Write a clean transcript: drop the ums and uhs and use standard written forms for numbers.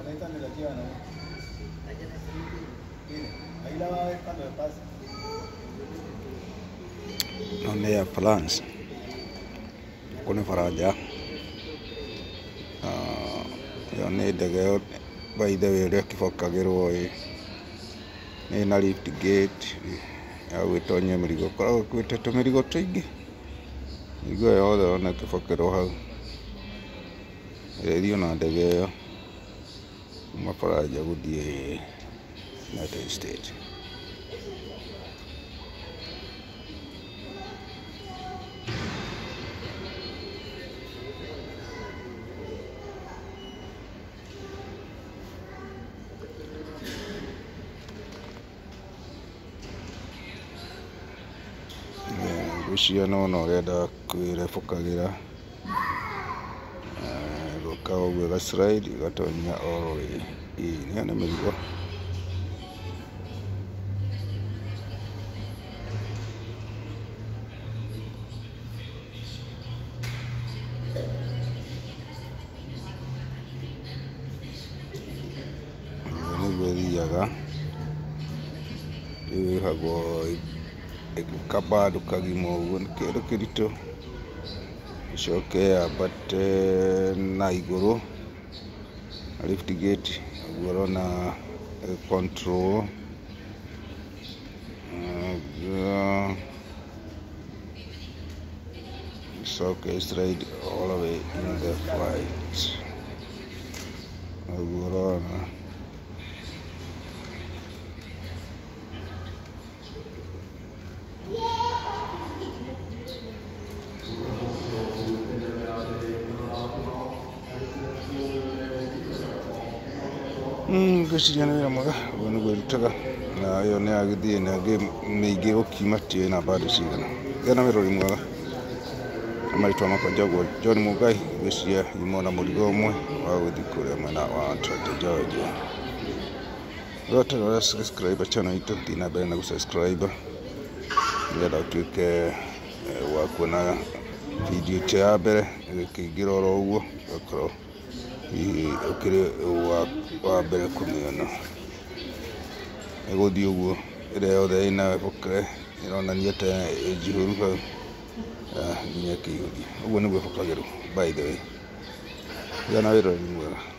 Ahí está donde la llevan, ¿no? Mire, ahí la va a ver cuando pase. No nĩ Air France, gũkũ nĩ Baranja, ĩyo nĩ ndege by the way ũrĩa ĩkĩbokagĩrwo ĩ, nĩ na lift gate ya gwĩtonyia mĩrigo, ĩkoragwo ĩkuĩte tũmĩrigo tũingĩ, mĩrigo ĩyo yothe ũrona ĩkĩbokerwo hau, ĩrĩthiĩ na ndege ĩyo kuma Baranja gũthiĩ United States. Ngwĩciria nĩwona ũrĩa ndakwĩra ĩbokagĩra, ĩgoka ũguo ĩga slide ĩgatonyia all the way. Ĩyo nĩ mĩrigo. Ũguo nĩguo ĩthiaga, rĩu ĩhagwo kabando kagima ũguo nĩ kĩndũ kĩritũ, ĩcoke yambate na igũrũ na lift gate ũguo ũrona control. Ĩcoke slide all the way in the flight ũguo ũrona. Ngwĩciria nĩ wĩra mwega, ũguo nĩguo ĩrutaga, na ĩyo nĩ yagĩthiĩ na ĩngĩ mĩingĩ gũkiuma tiũĩ na bado cigana. Gĩa na wĩrori mwega, na marĩtwa makwa njagwo John Mũngai, ngwĩciria nyuma na mũrigo ũmwe wa gũthiĩ kũrĩa mwena wa Atlanta, Georgia. Ũrĩa ũtarĩ subscribe channel itũ, thiĩ na mbere na gũ-subscribe nĩgetha ũtuĩke wa kuona video itũ ya mbere ĩgĩkĩingĩra oro ũguo, ũgakorwo hihi ũkĩrĩ wa mbere kũmĩona. Ĩgũthiĩ ũguo ĩrĩa yothe ĩna bokere ĩronania ta ĩ njihũru hau nginya ĩkĩihũrio. Ũguo nĩguo ĩbokagĩrwo by the way. Gĩa na wĩrori mwega.